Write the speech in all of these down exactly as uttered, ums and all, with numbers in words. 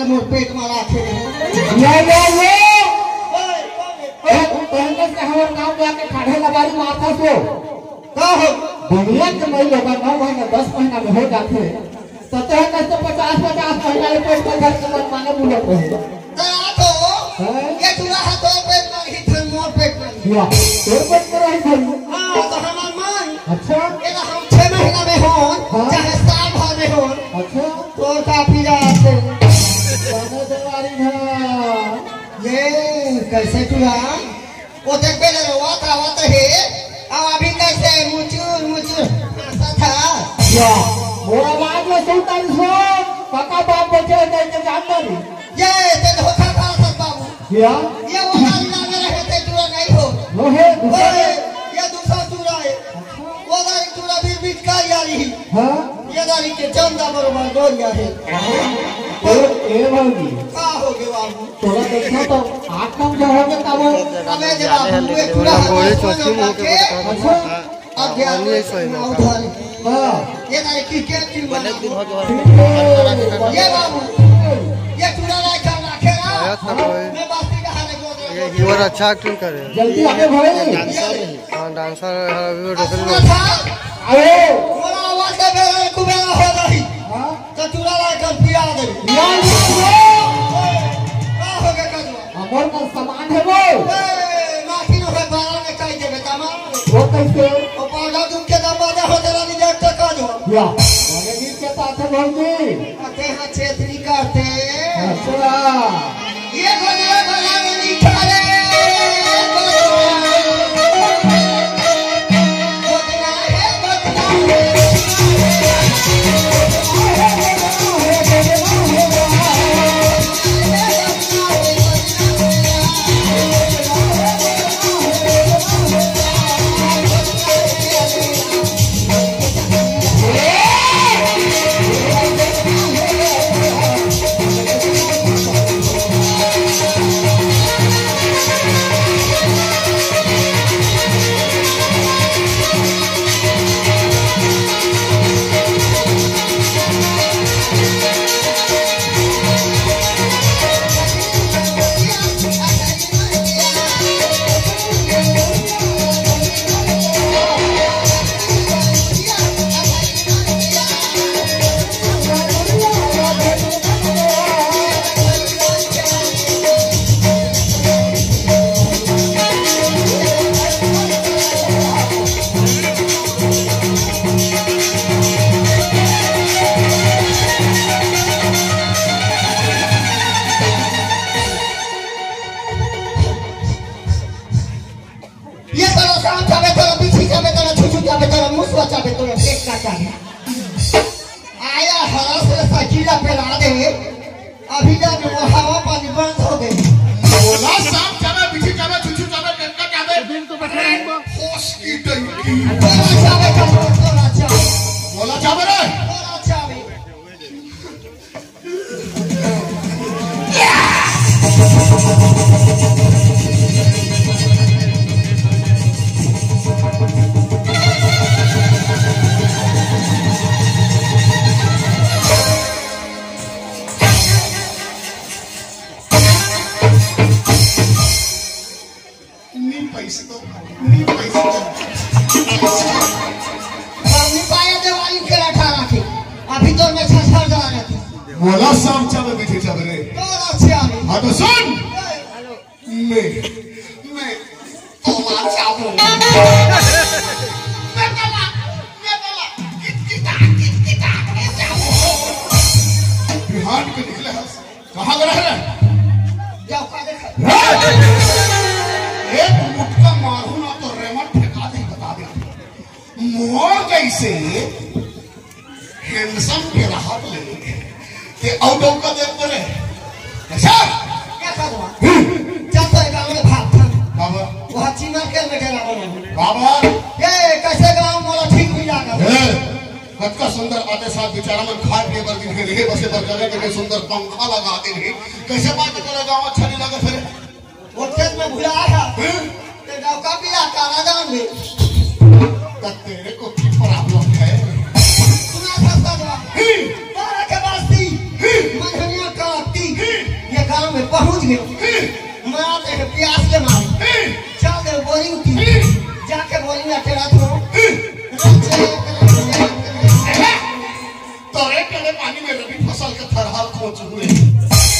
मोर पेट में राखे रहे। या, या, या। ओए, ओए। ए, तू पहले से हमर गांव में आके ठाढ़े लबारी मारता सो। का हो? दुनिया के मई लोगन नौ महीना, दस महीना में हो जाथे। त तोहे कइसे पचास, पचास महीना ले पेट में धर के मन माने बुलत रहे। त आ तो, हैं? ये चूड़ा हा तो पेट में ही थन, मोर पेट में ही। या, तोर पेट में रही थन। हाँ, तो हमार मन। अच्छा। ये हम छह महीना में होन, हाँ। चाहे साल भर में होन। अच्छा। तोर काफी रात से। बने देवारी ना। ये कैसे चूड़ा? वो देख पहले रोवत आवत हे, अब अभी कैसे मुचुर मुचुर हंसत हा। या, मोर आवाज में सुनता नहीं सो, काका बाप बचे हैं, नहीं तो जानता नहीं। ये ते धोखा खा सकत बाबू। या? ये वो गाड़ी लागे रहे, ते चूड़ा नहीं हो। वो है, दूसरा ओए, है। ये दूसरा चूड़ा है। वो गाड़ी चूड़ा भी बिचकारी आ रही। हाँ? ये गाड़ी के चंदा बरोबर गोरिया है। ए, ए भौजी। का हो गए बाबू? तोरा देखो तो आठ नौ जगह के तब अबे जब आप हुए पूरा गोली हाथ चोटी मुंह के करके बता दो। अच्छा। अब क्या? हाँ, ये सही ना बात। उधार। हाँ। ये तारे क्रिकेट की बने बात। दिन हो गया। ठीक है। ये बाबू, ये चूड़ा लाए कर रखे ना। आया था कोई। मैं बस्ती का हारे को दे ये दो। और अच्छा एक्टिंग करे। जल्दी आके भाई। हाँ, डांसर है, अभी वो अब डबल सुना था? अरे। मोला आवाज दे, बेरा कुबेरा हो रही। हाँ। तो चूड़ा ला कर पिया दे। यार, ये वो। का हो गया कजवा? हमर का सामान है वो। ए, माखी न होय, बारा में काई देबे, तमाम। वो कैसे? वो पाउडर दूध के दाम बाजा हो, तेरा नहीं देख तो कजवा। या, मैंने नहीं कहता था भौजी। आते हैं छेत्री काटे। अच्छा। ये गोदरा बना में लिखा रे। ये तोरा सांप चाबे, तोरा बिच्छी चाबे, तोरा छुछू चाबे, तोरा मुसवा चाबे, तोरा टेक्का चाबे। आया हरा से सकीला पे ला दे। अभी जाके वो हवा पानी बंद हो गई। बोला सांप चाबे, बिच्छी चाबे, छुछू चाबे, टेक्का चाबे। होश की टंकी। तोरा चाबे, तोरा चाबे। बोला चाबे रे। तोरा चाबे। नी पैसे तो, नी पैसे तो। हम नी पाया देवारी के अठारह के। अभी तो मैं छह सौ जा रहे थे। बोला सांप चाबे, बिच्छी चाबे रे। तो अच्छे आ रहे। हाँ तो सुन। मैं, मैं तोला चाबो। मैं तोला, मैं तोला। कित किता, कित किता, मैं चाबो। बिहान के निकले हस। कहाँ गए रहे? जाओ, खा दे, खा। एक मुटका मारू ना तो रेमट फेंका दे, बता दे। मोर जैसे handsome के रहत ले, ते अउ डौका देख परे। कैसा? क्या कर रहा? हम्म। चल तो एक गाँव में भाग था। बाबा। वहाँ चीमर के में डेरा बना। बाबा। ये कैसे गाँव मोला ठीक मिला कर। ए। कतका सुंदर आते साथ बेचारा मन खाए पिए बर दिन हे, रहे बसे बर जगह के सुंदर पंखा लगा दे रहे। कैसे बात करे गाँव अच्छा नहीं लगे फिर? वो खेत में भुला है। हैं? ते गाँव का पिला काला जान ले। तो तेरे को की problem है? सुना था सब। हैं? बारह के बस्ती। हैं? मधनिया का ती। खेलत हो। तोरे टले पानी में रबी फसल के थरहा ल खोंच हुए।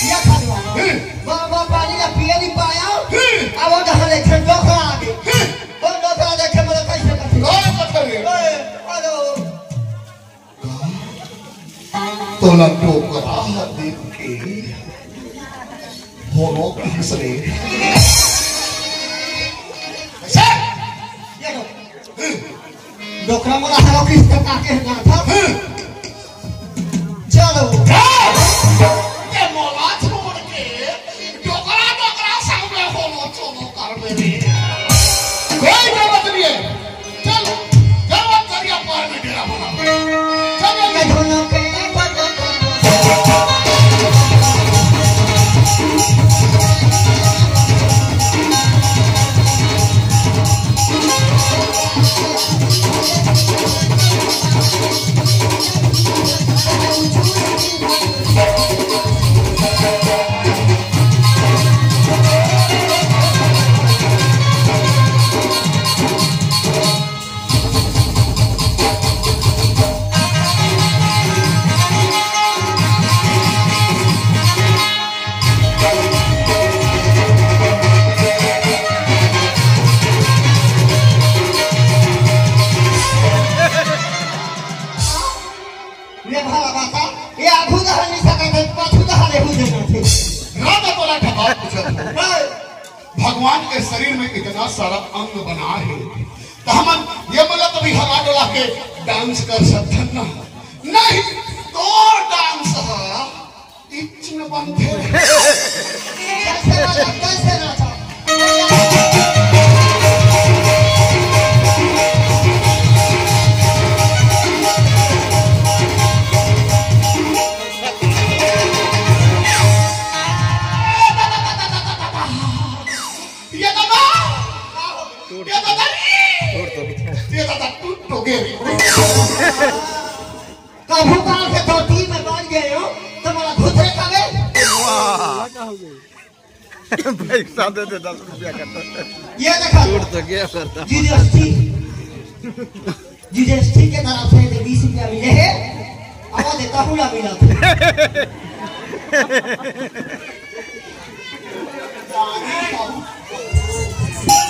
या खा लो। हम्म। बाबा पानी ला पिए नहीं पाया। हम्म। अब वो डहर एक ठे डोकरा आगे। हम्म। वो डोकरा देखे मतलब कैसे करते? कौन पत्थर रे? ओए, अरे। तोला डोकरा ह देख के होलो किस रे? डोकरा मोला हरो किस का के ना था। चलो। ए मोला छोड़ के डोकरा, डोकरा सामने होलो चलो कर मेरे। कोई जरूरत नहीं है। चल, चल, अब करिया पार में डेरा बना। चल, जल्दी। ये भला बात है, ये आगू दहा नहीं सकत है, पाछू दहा लेहू देना थे। राजा तोला ठकाव पूछत है। हाँ। भगवान के शरीर में इतना सारा अंग बना है, तो हमन ये बोला कभी हला डोला के डांस कर सकथन ना? नहीं, तोर डांस ह इच में बनथे। कैसे नाचा, कैसे नाचा? ये दादा! ये दादा रे! ये दादा टूट तो गए रे। कभू काल के धोती में बन गए हो, तो मोला घुथरे खावे। भाई साहब दे दे दस रुपया का तो। ये देखा। टूट तो गया करता। जीएसटी। जीएसटी के तरफ से दे बीस रुपया मिले है, अब देता हूँ ना मिला।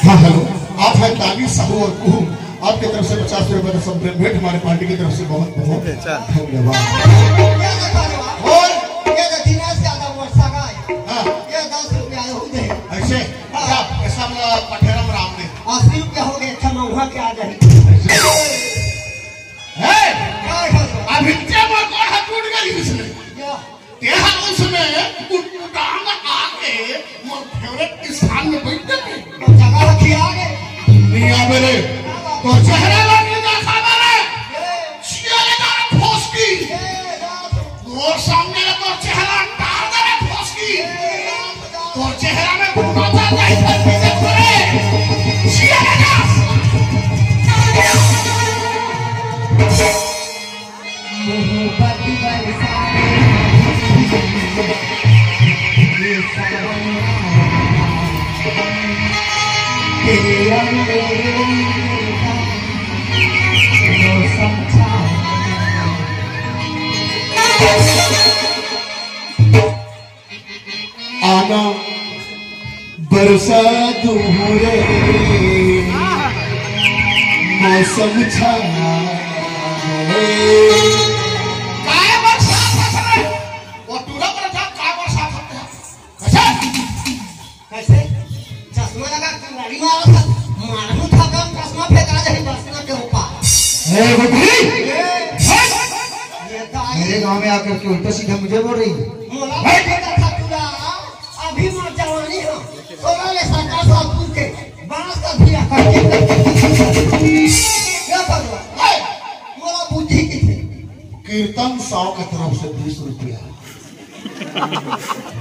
हाँ, हेलो, आप हैं दानी साहू और कुहू, आपके तरफ से पचास रुपए का सब भेंट हमारे पार्टी की तरफ से बहुत बहुत अच्छा। धन्यवाद। और ये तो दिनेश यादव मोर सगा है। हाँ। ये दस रुपया हो गए। ऐसे? हाँ। क्या? ऐसा हम पठेरा में राम दे। अस्सी रुपया हो गए, अच्छा, मैं वहाँ के आ जाए। ऐसे? है? क्या है? अभी क्या मोर गोड़ हाथ टूट गई इसमें? क्या? तेहा उसमें उटपुटांग आके मोर फेवरेट स्थान में बैठ गए। तो जगह रखी आगे। दुनिया मेरे, तो चेहरा ला नहीं देखा मेरे। ये। चिया लगा रहा फौज की। ये, ये। मोर सामने ला तो चेहरा डाल दे रे फौज की। ये, ये। तो चेहरा में घुमाता नहीं था पीछे करे। चिया लगा। मोहब्बत बरसाए, ये सावन तेरे अंगूर का मौसम छाए। आना बरसा दूं रे, मौसम छाए। काय बरसात हस रे? वो टूरा पर जा, काय बरसात हस रे? अच्छा? कैसे? चश्मा लगा के गाड़ी मारा था, मारू था, चश्मा फेंका जाए बरसात के ऊपर। ए, बकरी! ए! हट! ये तो आई। मेरे गांव में आकर के उल्टा सीधा मुझे बोल रही है। मोला भाई! बेटा था पूरा, अभी मोर जवानी हो, तोरा ले सरकार साहब पूछ के, बांस का धिया करके। क्या करवा? ए! मोला बुद्धि की थी। कीर्तन साव के तरफ से बीस रुपया।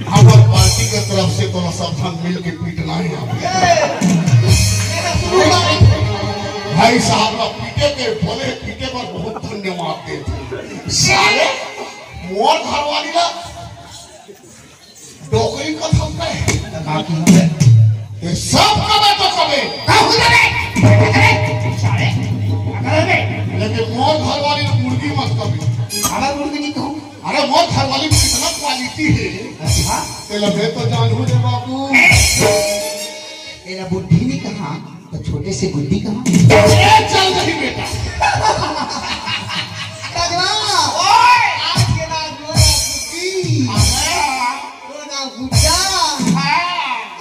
हमर पार्टी के तरफ से तोला सब झन मिल के पीटना है यहाँ पे। भाई साहब ला पीटे के, बोले पीटे पर बहुत धन्यवाद देते। साले, मोर घरवाली ला डोकरी कथम पे। ये सब कबे तो कबे। का हो जाबे? साले, लगे तो जानू रे बाबू। एला बुद्धि नहीं कहा, तो छोटे से गुड्डी कहा। ए, चल रही बेटा। कजवा। ओए। आज के बाद मोर बुद्धि। हाँ। मोर नाम गुड्डा। हाँ।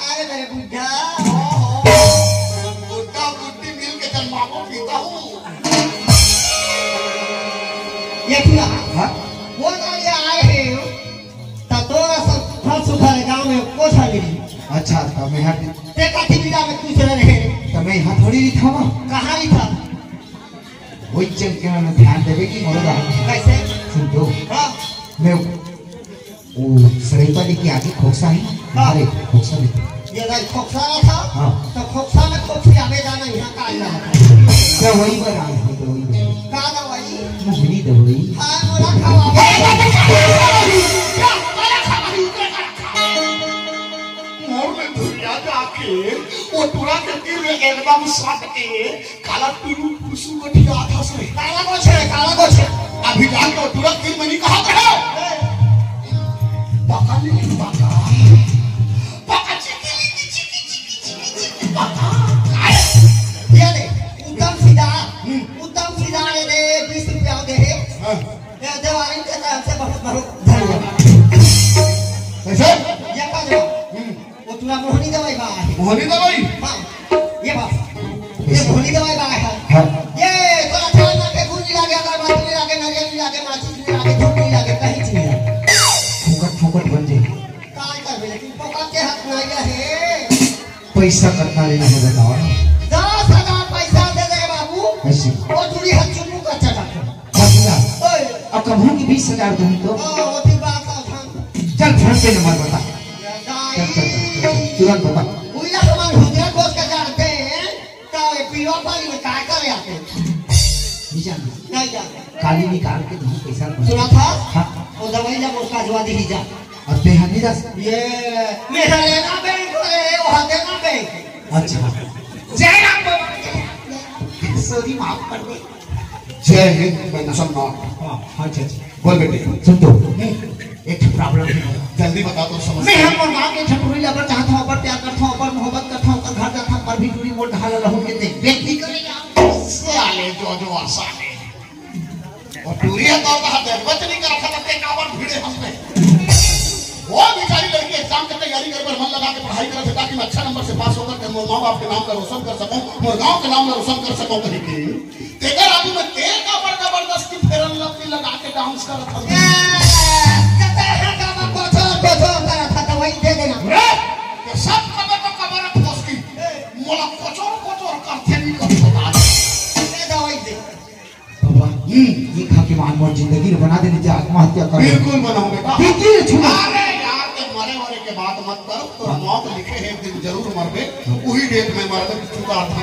अरे मेरे बुड्ढा। गुड्डा गुड्डी मिल के जन्माबो पीता हूँ। ये पूरा। हाँ? वो ना ये आए हैं। त तोरा सब फल सुखा गांव में कोठा मिली। अच्छा, त मैं हर ते कथी बिना में कुछ रहे। त मैं यहाँ थोड़ी रहिथंव। कहाँ रहिथस? वही चल के मैं ध्यान देबे कि मोरो रहा। कैसे? सुन तो। हाँ। मैं वो सरेता लेके आगे खोकसा है। हाँ। अरे, खोकसा लेके। ये दाई खोकसा रहा था। हाँ। तो खोकसा में खोकसी आवे जाना यहाँ का आइला है। तो वही पर आ गए, तो वही पर। का दवाई? मोहनी दवाई। हाँ, मोला खवा। मोर में धुरिया जाके, वो टूरा के तीर में एकदम सट के, काला टुरु पुसु गोठिया था से। काला गोछे, काला गोछे। अभी जाके वो टूरा के तीर में नहीं कहा था। पका नहीं पका। पका चिकी, चिकी, चिकी, चिकी, चिकी, पका। ये दे, उत्तम सीधा, हम्म। उत्तम सीधा ये दे, बीस रुपया दे है। हाँ। ये देवारी के तरफ से बहुत बहुत धन्यवाद। कैसे? ये का दे? हम्म। वो तोला मोहनी दवाई बा है। मोहनी दवाई? हाँ, ये बा। ये मोहनी दवाई बा है। हाँ। ये तोला चाय ना के गुड़ नहीं लागे, अगरबत्ती नहीं लागे, नरियल नहीं लागे, माचिस नहीं लागे, धूप नहीं लागे, कहीं चीज नहीं लागे। फोकट, फोकट बन जाए। काय करबे, लेकिन फोकट के हक नहीं है। पैसा कतना लेना है बताओ। दस हजार पैसा दे दे बाबू। ऐसे। वो चूड़ी हर चुन्नू का चटा कर। बस ना। ओए। अब कभू की बीस हजार दूंगी तो? ओ, वो भी बात था। चल, फोन पे नंबर बता। दाई। चल, चल, चल, चल, तुरंत बता। उइला हमार हुजरा कोस का जानते हैं, तो ये पीवा पानी में काय करे आते हैं? नहीं जानते। नहीं जानते। काली निकाल के तुम पैसा बना। सुना था? हाँ। वो दवाई ला मोर का जवा दी जा। और ते हनी दस। ये मेरा लेना बैंक है, वो देना बैंक। अच्छा। जय राम बाबा। सॉरी, माफ कर दे। जय हिंद, मैं मुसलमान। हाँ, हाँ, अच्छा, अच्छा। बोल बेटे। सुन तो, हम्म। एक ठो प्रॉब्लम है। जल्दी बता तो समझ। मैं हम मोर गांव के छठुरी ला बर चाहत हूँ, बर प्यार करत हूँ, बर मोहब्बत करत हूँ, ओकर घर जात हूँ, पर भी टूरी मोर ढाला रहू के देख, देख भी करे यार। साले जो जो आसान है। और टूरी है तो कहा देखबे तो नहीं करत था, तब ते काबर भिड़े हंस रहे। वो बेचारी लड़की एग्जाम के तैयारी करे बर मन लगा के पढ़ाई करत हे, ताकि मैं अच्छा नंबर से पास होकर के मोर माँ बाप के नाम ला रोशन कर सकूं, मोर गांव के नाम ला रोशन कर सकूं कहीं के। तेकर आगू में ते काबर जबरदस्ती फेरन लवली लगा के डांस करत हस? ए, कते है का बा, बचर, बचर करत था, दवाई दे देना। रे, ते सब कबर तो कबर ठोस की। मोला कोचर कोचर करथे नहीं करथे बात। ए, दवाई दे। बाबा, हम्म। ये खा के मान मोर जिंदगी ल बना देने जा, आत्महत्या कर। बिल्कुल बनाऊं बेटा। बिल्कुल छुआ। अरे यार, ते मरे वरे के बात मत कर, तो मौत लिखे है, एक दिन जरूर मरबे। वही डेट में मरबे, चुका था।